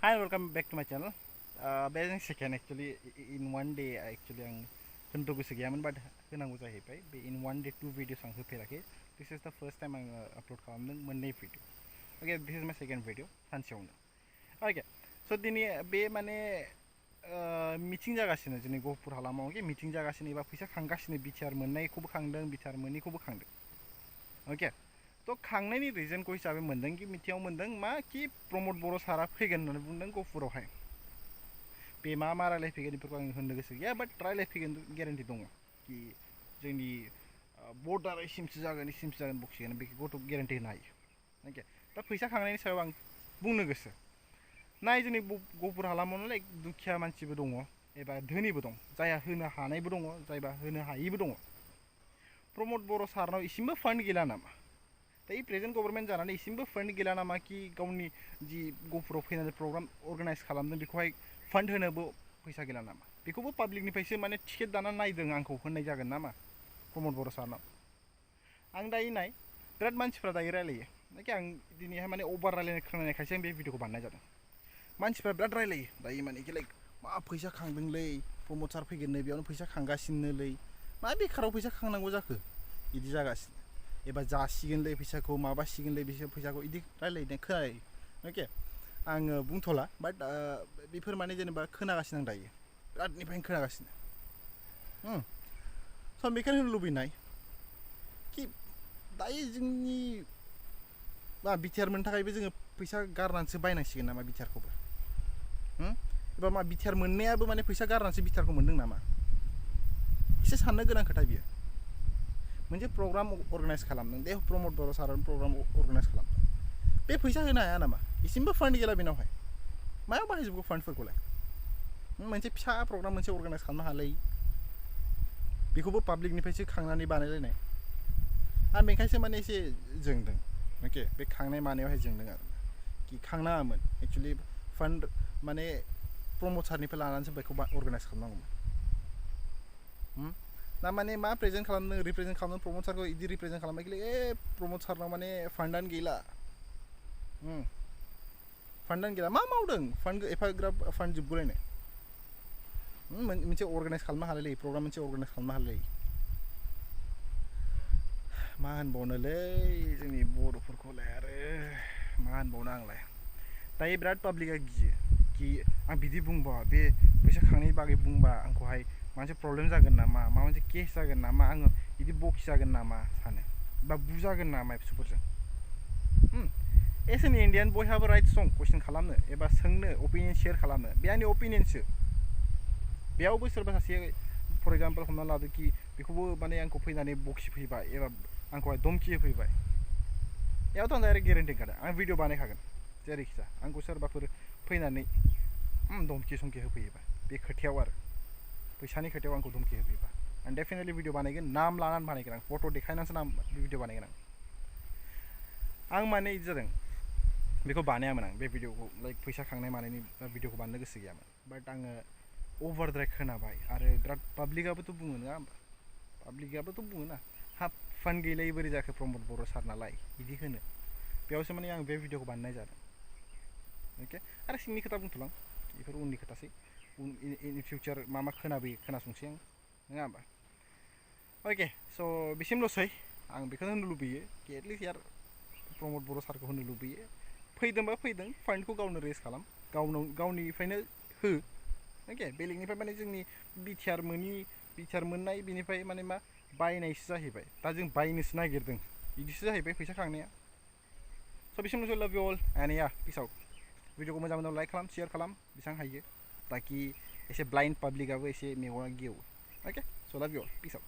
Hi, welcome back to my channel. Basic second actually in one day actually आं होनथ' गोसो गैयामोन but होनांगौ जाहैबाय बे in one day 2 videos आं होफेराखै. This is the first time आङो upload खालामदों मोननै video. Okay, this is my second video सानसेयावनो. Okay, so दिनै बे माने मिटिं जागासिनो जोंनि गहपुर हालामाव के मिटिं जागासिनो एबा फैसा खांगासिनो BTR मोननायखौबो खांदों BTR मोनैखौबो खांदों. Okay. तो खांनायनि रिजनखौ हिसाबै मोनदों कि मिथिङाव मोनदों मा कि प्रमद बर' सारा फैगोन होननानै बुंदों गहपुरावहाय बे मा रायलायफैगोन बेफोरखौ आं होननो गोसो गैया बाट रायलायफैगोन गेरेन्टि दङ कि जोंनि बर्डार सिमसो जागोन बखिगोन बेखौथ' गेरेन्टि होनो हायो अके दा फैसा खांनायनि सायाव आं बुंनो गोसो नाय जोंनि गहपुर हालामाव लाइक दुखिया मानसिबो दङ एबा धोनिबो दं जायहा होनो हानायबो दङ जायबा होनो हायिबो दङ प्रमद बर' सारनाव इसिमबो फान्ड गैला नामा दा प्रेजेन्ट गभर्नमेन्ट जानानै इसिमबो फान्ड गैला नामा कि गावनि जि गहपुराव फैनानै प्रग्राम अर्गानाइज खालामदों बेखौहाय फान्ड होनोबो फैसा गैला नामा बेखौबो पाब्लिकनिफ्रायसो माने टिकेट दाना नायदों आंखौ होननाय जागोन नामा प्रमद बर' सारनाव आं दायो नाय बिराद मानसिफ्रा दायो रायलायो कि आं दिनैहाय माने अभार रायलायनाय खोनानायखायसो आं बे भिडिअखौ बानायनाय जादों मानसिफ्रा बिराद रायलायो दायो माने कि लाइक मा फैसा खांदोंलै प्रमद सार फैगोननो बेयावनो फैसा खांगासिनोलै मा बेखाराव फैसा खांनांगौ जाखो बिदि जागासिनो एबा जासिगोनलै फैसाखौ माबासिगोनलै बिसोर फैसाखौ इदि रायलायनाय खोनायो अके आङो बुंथ'ला बाट बेफोर माने जेनेबा खोनागासिनो आं दायो बिरादनिफ्रायनो खोनागासिनो स' आं बेखायनो होनो लुबैनाय कि दायो जोंनि मा BTR मोननो थाखायबो जोङो फैसा गारनानैसो बायनांसिगोन नामा BTR-खौबो एबा मा BTR मोननायाबो माने फैसा गारनानैसो BTR-खौ मोनदों नामा एसे साननो गोनां खोथा बियो मोनसे प्रग्राम अर्गानाइज खालामदों दे प्रमद बर' सारानो प्रग्राम अर्गानाइज खालामदों बे फैसा होनो हाया नामा इसिमबो फान्ड गैला बेनावहाय मायाव बाहायजोबगौ फान्डफोरखौलाय मोनसे फिसा प्रग्राम मोनसे अर्गानाइज खालामनो हालाय बेखौबो पाब्लिकनिफ्रायसो खांनानै बानायलायनाय आं बेखायसो माने एसे जोंदों अके बे खांनाय मानायावहाय जोंदों आरो कि खांनाङामोन एक्सुवेलि फान्ड माने प्रमद सारनिफ्राय लानानैसो बेखौ अर्गानाइज खालामनांगौमोन ना माने मा प्रेजेन्ट खालामदों रिप्रेजेन्ट खालामदों प्रमद सारखौ इदि रिप्रेजेन्ट खालामबाय कि प्रमद सारनाव माने फान्डानो गैला फान्डानो गैला मा मावदों फान्ड एफाग्राब फान्ड जोबगुलायनाय मोनसे अर्गानाइज खालामनो हालायलायो प्रग्राम मोनसे अर्गानाइज खालामनो हालायलायो मा होनबावनोलै जोंनि बर'फोरखौलाय आरो मा होनबावनो आंलाय दायो बिराद पाब्लिकआ गियो कि आं बिदि बुंबा बे फैसा खांनायनि बागै बुंबा आंखौहाय मोनसे प्रब्लेम जागोन नामा माबा मोनसे केस जागोन नामा आङो बिदि बखि जागोन नामा सानो बा बुजागोन नामा एबसुफोरजों एस एन इण्डियान बयहाबो राइट्स दं कुइसन खालामनो एबा सोंनो अपिनियन शेयार खालामनो बे आंनि अपिनियनसो बेयावबो सोरबा सासे फर एग्जाम्पल हमना लादो कि बेखौबो माने आंखौ फैनानै बखिफैबाय एबा आंखौहाय धमकि होफैबाय बेयावथ' आं डाइरेक्ट गेरेन्टि होखादों आं भिडिअ बानायखागोन जेरैखि जाया आंखौ सोरबाफोर फैनानै धमकि समकि होफैयोबा बे खोथायाव आरो फैसानि खोथायाव आंखौ धमकि होफैयोबा आं डेफिनेटलि भिडिअ बानायगोन नाम लानानै बानायगोन आं फट' देखायनानैसो नाम भिडिअ बानायगोन आं माने इदि जादों बेखौ बानायामोन आं बे भिडिअखौ लाइक फैसा खांनाय मानायनि भिडिअखौ बानायनो गोसो गैयामोन बाट आङो अभारद्राय खोनाबाय आरो बिराद पाब्लिकआबोथ' बुङो नङा होमबा पाब्लिकआबोथ' बुङो ना हाब फान्ड गैलायै बोरै जाखो प्रमद बर' सार नालाय बिदि होनो बेयावसो माने आं बे भिडिअखौ बानायनाय जादों अके आरो सिंनि खोथा बुंथ'लां बेफोर उननि खोथासै इन फिउचार मा खोनाबोयो खोनासंसै आं नङा होमबा अके स' बिसिमल'सै आं बेखौनो होननो लुबैयो कि एटलिस्ट यार प्रमद बर' सारखौ होनो लुबैयो फैदोंबा फैदों फान्डखौ गावनो रेज खालाम गावनिफ्रायनो हो अके बेलेगनिफ्राय माने जोंनि BTR मोननाय बिनिफ्राय माने मा बायनायसो जाहैबाय दा जों बायनोसो नागिरदों बिदिसो जाहैबाय फैसा खांनाया स' बिसिमल'सै लाभ इउ अल एन्ड या पिस आउट भिडिअखौ मोजां मोजां लाइक खालाम शेयार खालाम बेसेबां हायो ताकि एसे ब्लाइन्ड पाब्लिकआबो एसे मेगना गेवो अके स' लाभ इउ अल पिस आउट